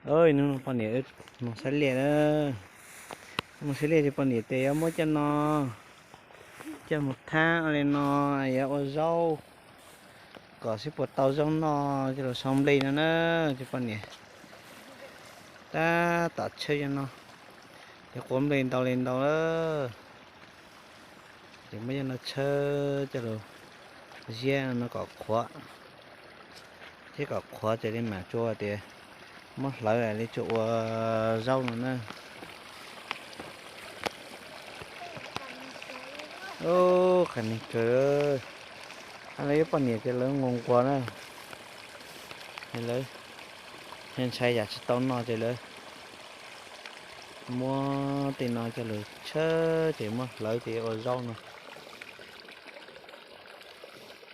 Hnub no poj niam mus saib liaj na, mus saib liaj ces poj niam tias yuav muab cov no coj mus thab li no, yuav ua zaub kom seb puas tau zaub noj coj los sau nplej no na. Ces poj niam tab tom tshawb cov no, cov quav nplej ntau li ntau lawm. Ces muab cov no tshawb coj los ziab no kom qhuav, thiab kom qhuav ces li mam tsuas tias muab hlawv li tsuas ua zaub no na. Qhov no kawg, lawv ib poj niam ces lawv nquag nquag na, lawv ntshai yam tsis tau noj ces lawv muab tej no coj lus tshawb ces muab hlawv ces ua zaub no.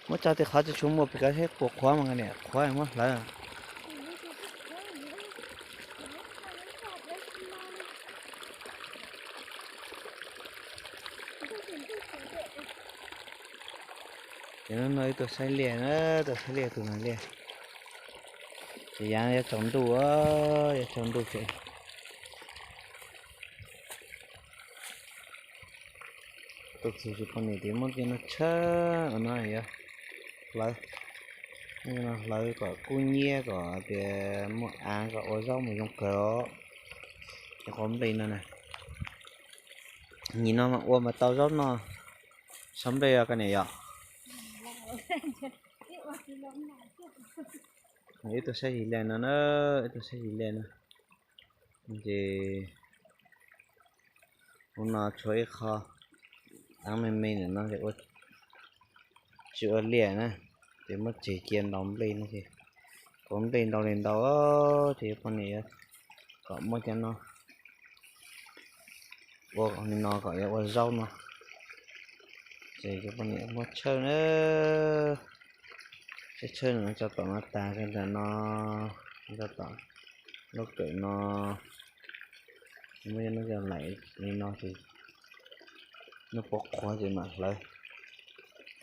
Muab tso tej qhov tsis tshua muaj pes kov seb puas qhuav mas niam qhuav muab hlawv. Ces hnub no wb tuaj saib liaj na, tuaj saib liaj tus no liaj. Ces yav yuav tsaus ntuj, yuav tsaus ntuj ces tus txiv tsis poj niam tias muab cov no tshawb no yuav hlawv, hlawv kom kub nyiab kom tias muaj av kom ua zaub mas zoo kawg os. Cov quav nplej no na, nim no mas ua mas tau zaub noj, sau nplej os koj niam yom. Wb tuaj saib zis liaj no na, wb tuaj saib zis liaj no. Ces hnub no tshuav ib qho av me me ntawm no ces tsis ua liaj na, ces muab tseg cia ntaus nplej no ces quav nplej ntau li ntau ces yuav poj niam yuav kom muab cov no ua li no kom yuav ua zaub no. Ces yuav poj niam muab tshawb na, tshawb tshawb no tso tom no tas rau ntawm no, tso tom lub kawm no, muab cov no coj laim li no ces nws puas qhuav ces mam hlawv,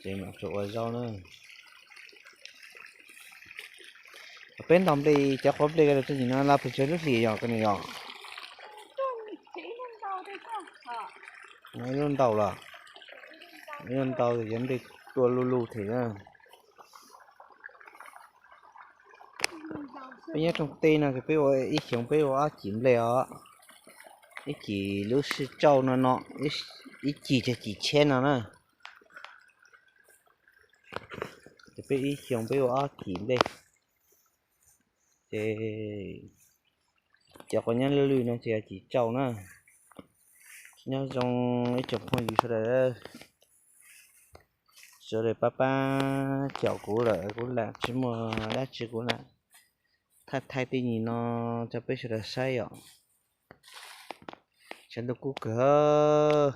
ces mam tsuas ua zaub na. Peb ntaus nplej, cov quav nplej ko txog nim no los puas tsawg lub hlis yog koj niam yom? Ib lub ntau los, ib lub ntau ces cov nplej tuaj luj luj thiab na. Peb nyob rooj teb no ces peb ua ib xyoos peb ua ob cim nplej os. Ib cim lub sij tsauj no no, ib cim ces cim tsheb no na. Ces peb ib xyoos peb ua ob cim nplej. Ces cov quav nyob lwj lwj no ces yog cim tsauj na. Nyob zoo ib tsoom phooj ywg sawv daws, sawv daws pab pab caum kuv lawm, kuv lam tsis muaj dab tsi kuv lam thaij thaij tej nim no rau peb sawv daws saib yom. Tshav ntuj kub kawg.